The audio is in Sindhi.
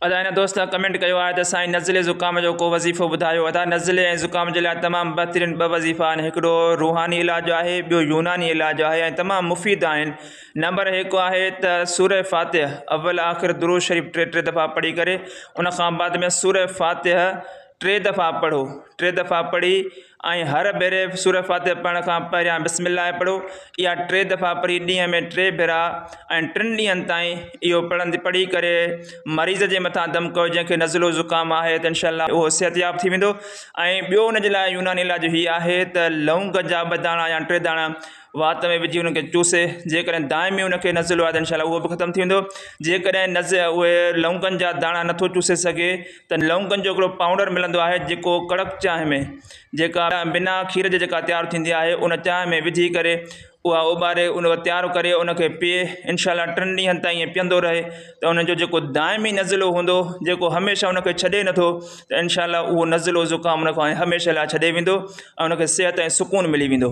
ادا هن دوست ڪمينٽ ڪيو آهي ته سائين نزلي زڪام جو ڪو وظيفو ٻڌايو. ادا نزلي ۽ زڪام جي لاء تمام بهترين ٻه وظيفا آهن، هڪڙو روحاني علاج آهي، ٻيو يوناني علاج آهي ۽ تمام مفيد آهن. نمبر هڪ آهي ته سوره فاتح اول آخر درود شريف ٽي ٽي دفعا پڙهي ڪري ان کان بعد ۾ سوره فاتح ٽي دفعا پڙهو، ٽي دفعا پڙهي ۽ هر ڀيري سوره فاتحه پڙهڻ کان پهريان بسم الله پڙهو. اها ٽي دفعا پڙهي ڏينهن ۾ ٽي ڀيرا ۽ ٽن ڏينهن تائين اهو پڙهندي پڙهي ڪري مريض جي مٿان دم ڪيو جنهن کي نزلو زڪام آهي ته انشاء الله اهو صحتياب ٿي ويندو. ۽ ٻيو ان جي لاء يوناني علاج هي آهي ته لونگ جا ٻه داڻا يا ٽي داڻا وات ۾ وجهي انهن کي چوسي، جيڪڏهن دائمي ان کي نزلو آهي ته انشاء الله اهو به ختم ٿي ويندو. جيڪڏهن نز اهي لونگن جا داڻا نٿو چوسي سگهي ته لونگن جو هڪڙو پائوڊر ملندو آهي جيڪو ڪڙڪ چانهه ۾ جيڪا بنا کير جي جيڪا تيار ٿيندي آهي ان چانهه ۾ وجهي ڪري اها اٻاري ان کي تيار ڪري ان کي پيئي انشاء الله ٽن ڏينهن تائين ائين پيئندو رهي ته ان جو جيڪو دائمي نزلو هوندو جيڪو هميشه ان کي ڇڏي نٿو ته انشاء الله اهو نزلو زڪام ان کان هميشه لاء ڇڏي ويندو ۽ ان کي صحت ۽ سڪون ملي ويندو.